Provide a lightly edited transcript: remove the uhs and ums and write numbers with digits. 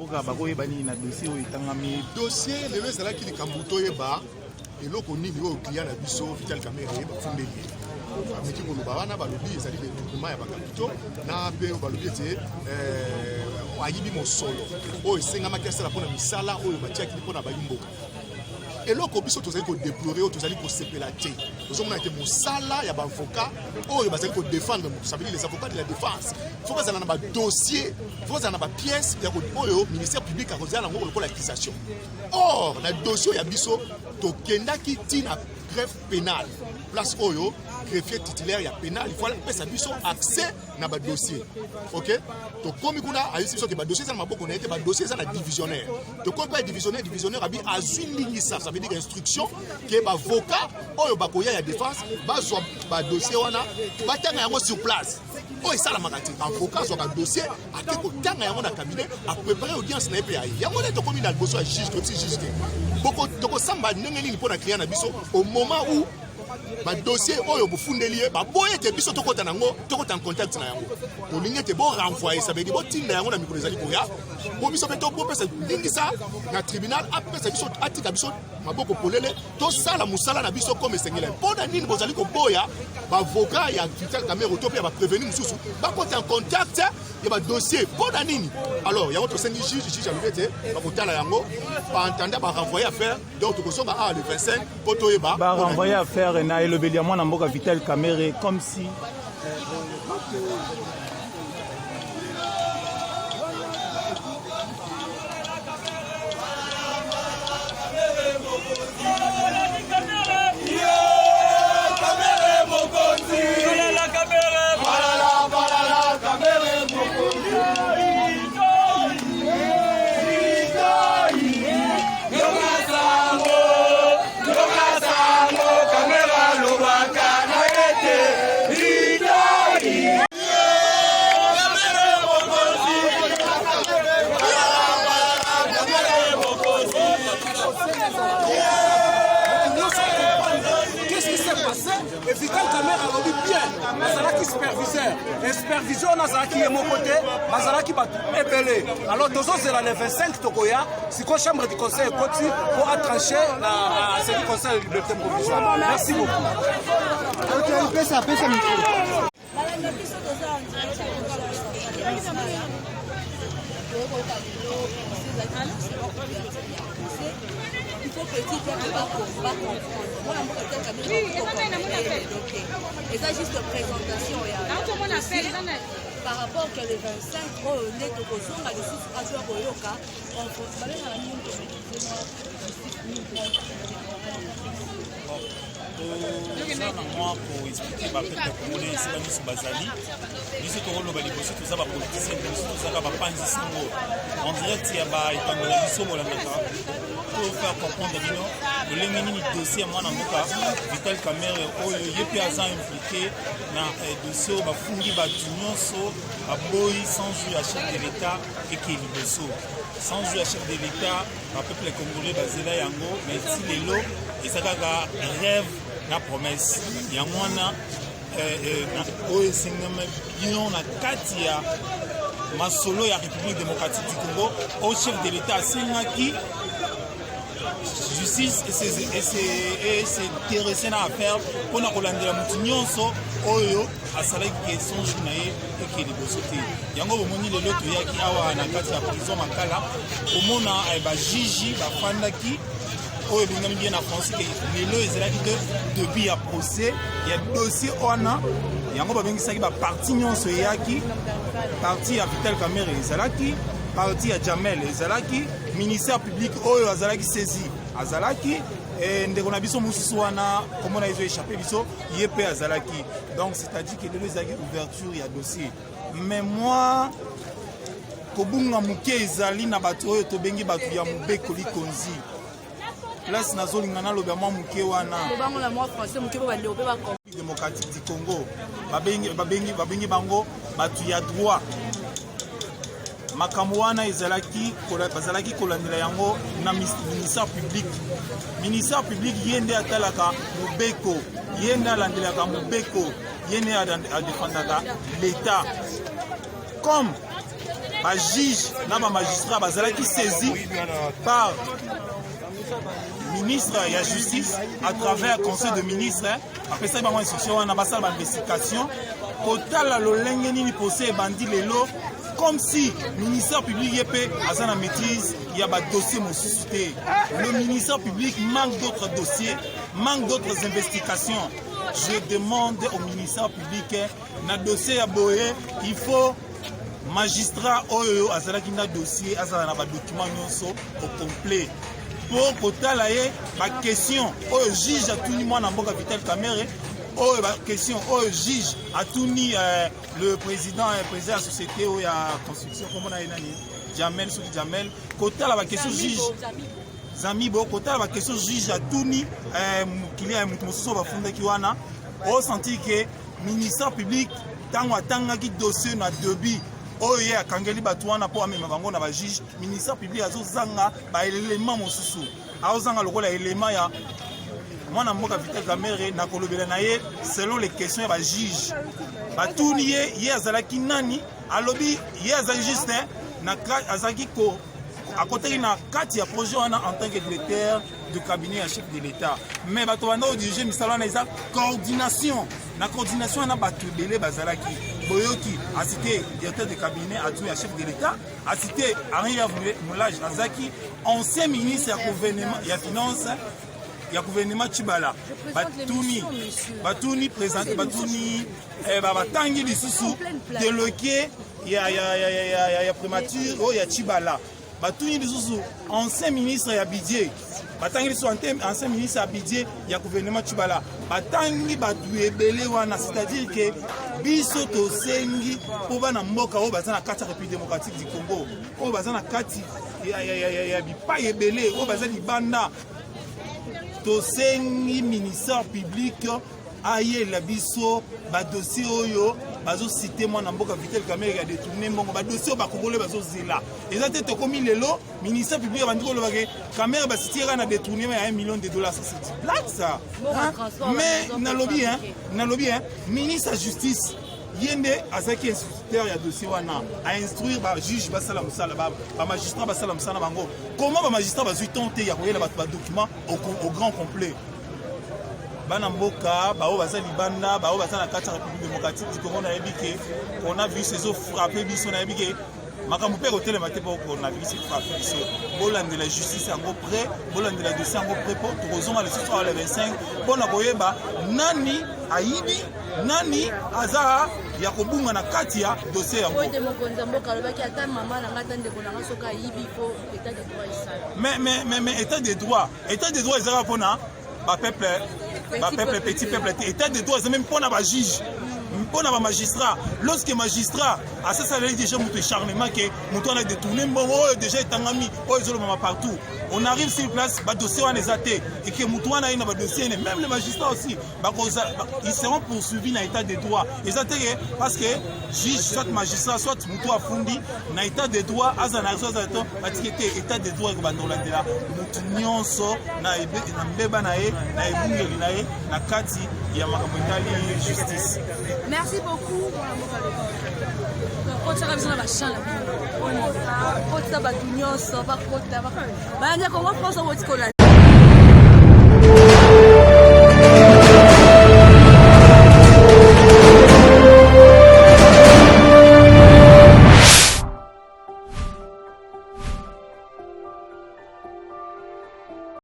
Mboka bakoyeba nini na dossier oyo etangami? Dossier lelo ezalaki likambo toyeba eloko nini oyo client na biso Vital Kamerhe bafundeli ye. Bameki koloba wana, balobi ezali détournement ya bacapitaux na mpe balobi ete eh, ayibi mosolo oyo esengamaki asala mpona misala oyo batiaki mpona bayi mboka. Eloko biso tozali kodeplore oyo tozali kosepela te, tozomona ke mosala ya baavocat oyo bazali kodefendre moto, ça veut dire les avocats de la défense, faut bazala na badossier, faut bazala na bapièce ya oyo ministère public akozala nango lokola accusation. Or na dossier ya biso tokendaki ti na greffe pénal, place oyo greffier titulaire ya pénal il faut apesa biso accès na badossier. Ok, tokomi kuna ayebisi biso ke badossier eza na maboko na ye te, badossier eza na divisionnaire. Tokomi mpe ya divisionnaire, divisionnaire abi azwi ndingisa, ça veut dire instruction ke bavocat oyo bakoya ya défense bazwa badossier wana batanga yango sur place. Oyo esalamaka te, avocat azwaka dossier ake kotanga yango na cabinet, aprépare audience na ye mpe aye yango. Nde tokomi na liboso ya juge, toyebisi juge te tokosamba ndenge nini mpo na client na biso au moment où badossier oyo bofundeli ye baboyi ete biso tokɔta nango, tokɔta en contact na yango. Tolingi ete borenvoye, ça veut dire botinda yango na mikolo ezali koya, po biso mpe tobopesa ndingisa na tribunal apesa biso, atika biso maboko polele, tosala mosala na biso comme esengeli. Mpo na nini bozali koboya baavocat ya Vital Kamerhe to mpe ya baprévenu mosusu bakɔta en contact ya badossier? Mpo na nini? Alors yango tosengi juge. Juge alobi ete bakotala yango, baentenda barenvoye affaire. Donc tokozonga awa le 25 mpo toyeba. Barenvoye affaire na elobeli ya mwana mboka Vital Kamerhe comme si Qu'est-ce qui s'est passé? Et Vital Kamerhe alobi bien, azalaki superviseur, et supervision wana azalaki ye moko te, bazalaki bato ebele. Alors tozozela le 25, tokoya sikoyo chambre du conseil ekoti po atranche na ce qui concerne liberté provisoire. Merci beaucoup. Ok, pesa pesa micro. Balanda biso, toza en direct ya Kinshasa. Toyokoka lelo procès ezalaki ya procès. Il faut petit peuple bacomprendre, mwana mboka Vital lelo te, eza juste présentation ya dossier par rapport que le 25 oyo nde tokozonga lisusu azwa koyoka babengaka nini, tomaîtrise justice nini. Toza na mwa koexpliquer bapeuple congolais esika nyonso bazali. Biso tokoloba liboso, toza bapoliticien te, biso tozaka bapanzi sango en direct ya baetando na biso bolandaka. To faire comprendre bino lolenge nini dossier ya mwana mboka Vital Kamerhe oyo ye mpe aza impliqué na dossier oyo bafundi bato nyonso baboyi 100 jours ya chef de l'État eke liboso. 100 jours ya chef de l'État, bapeuple congolais bazela yango, mais ti lelo eza kaka rêve na promesse. Yango wana oyo esengama bino na kati ya masolo ya République démocratique du Congo, oyo chef de l'État asengaki justice es'intéresse na affaire mpona kolandela motu nyonso oyo asalaki ke 100 jours na ye eke liboso te. Yango bomoni lelo toyaki awa na kati ya prison Makala komona bajuge bafandaki, oyo ebengami bien na français ke lelo ezalaki te début ya procès ya dossier wana. Yango babengisaki baparti nyonso eyaki. Parti ya Vital Kamerhe ezalaki, parti ya Jamel ezalaki, ministère public oyo azalaki saisi azalaki, ndeko na biso mosusu wana komona ezo échappe biso, ye mpe azalaki. Donc c'est-à-dire que lelo ezalaki ouverture ya dossier, mais moi kobunga moke ezali na bato oyo tobengi bato ya mobeko likonzi. Place nazolinga naloba mwa moke wana, démocratique du Congo babengi, babengi, babengi bango bato ya droit. Makambo wana ezalaki, bazalaki kolandela yango na ministère public. Ministère public ye nde atalaka mobeko, ye nde alandelaka mobeko, ye nde adefendaka l'État comme Bajuge na bamagistrat bazalaki saisi par ministre ya justice à travers conseil de ministre. Apesaki bango instruction wana basala bainvestigation, kotala lolenge nini procès ebandi lelo, comme si ministère public ye mpe aza na maîtrise ya badossier mosusu te. Le ministère public manque d'autres dossiers, manque d'autres investigations. Je demande au ministère public, na dossier ya boye, il faut magistrat oyo azalaki na dossier azala na badocument nyonso au complet mpo kotala ye baquestion oyo juge atuni mwana mboka Vital Kamerhe, oyo baquestion oyo juge atuni le président ya société oyo ya construction, kombo na ye nani, Jamel, soki Jamel. Kotala baquestion juge Zamibo, kotala baquestion juge atuni mokili ya moto mosusu oyo bafundaki wana, osentir ke ministère public, ntango atangaki dossier na début oyo ye akangeli bato wana mpo amema bango na bajuge, ministère public azozanga baélément mosusu, azozanga lokola élément ya mwana mboka Vital Kamerhe na kolobela na ye selon les questions ya bajuge batuni ye. Ye azalaki nani? Alobi ye azalaki juste na azalaki ko akotaki na kati ya projet wana en tant que directeur de cabinet ya chef de l'État, mais bato banda kodirige misala wana eza coordination. Na coordination wana, bato ebele bazalaki. Boyoki acité directeur de cabinet adjoint ya chef de l'État, acité Henri Mulaji, azalaki ancien ministre ya gouvernement ya finance ya gouvernement Tshibala. Batuni présent, batuni batangi lisusu délégué ya primature oyo ya Tshibala, batuni lisusu ancien ministre ya budget, batangi lisusu ancien ministre ya budget ya gouvernement Tshibala, batangi bato ebele wana. C'est-à-dire ke biso tosengi mpo bana mboka oyo baza na kati ya République démocratique du Congo, oyo baza na kati ya bipai ebele, oyo baza libanda, tosengi ministère public ayela biso badossier oyo bazociter mwana mboka Vital Kamerhe ya détourné mbongo. Badossier oyo bakongole bazozela eza te. Tokomi lelo, ministère public abandi koloba ke Kamerhe bacité kaka na détournement ya 1 million de dollars. Ça, c'est blague, ça, hein? Mais nalobi, hein, nalobi, hein, ministre ya justice, ye nde azalaki instructeur ya dossier wana, ainstruire bajuge basala mosala, bamagistrat basala mosala na bango. Comment bamagistrat bazwi temps te ya koyela bato badocument au grand complet? Bana mboka baoyo baza libanda, baoyo baza na kati ya République démocratique du Congo, nayebi ke coronavirus ezofrappe biso, nayebi ke makambo mpe kotelema te mpo coronavirus efrappe biso. Bolandela justice yango près, bolandela dossier yango près, mpo tokozonga lisusu awa le 25 mpona koyeba nani ayibi, nani aza ya kobunga na kati ya dossier yango. Oyo mokonzi ya mboka alobaki, ata mama na ngai, ata ndeko na ngai, soki ayibi, fo état de droit esala. Mais état de droit, état de droit ezalaka mpona bapeuple, bapeuple, petit peuple te. État de droit eza même mpona bajuge, mpona bamagistrat. Lorsque magistrat asasaleli déjà moto acharnement ke moto wana détourné mbongo oyo déjà etangami, oyo ezolobama partout, on arrive sur place, badossier wana eza te, eke moto wana aye na badossier ne, même les magistrats aussi bakoza, ils seront poursuivis na état de droit. Eza te ke parce que juge, soit magistrat, soit moto afundi na état de droit aza na raison, azala to batike te. État de droit ekobanda kolandela moto nyonso na mbeba na ye, na ebungeli na ye na kati ya makambo etali justice. Merci beaucoup, mwana mboka. Kotisaka biso na bachamp na bino, kotisa bato nyonso bakota bayanja Kongo France, okoti kolanda.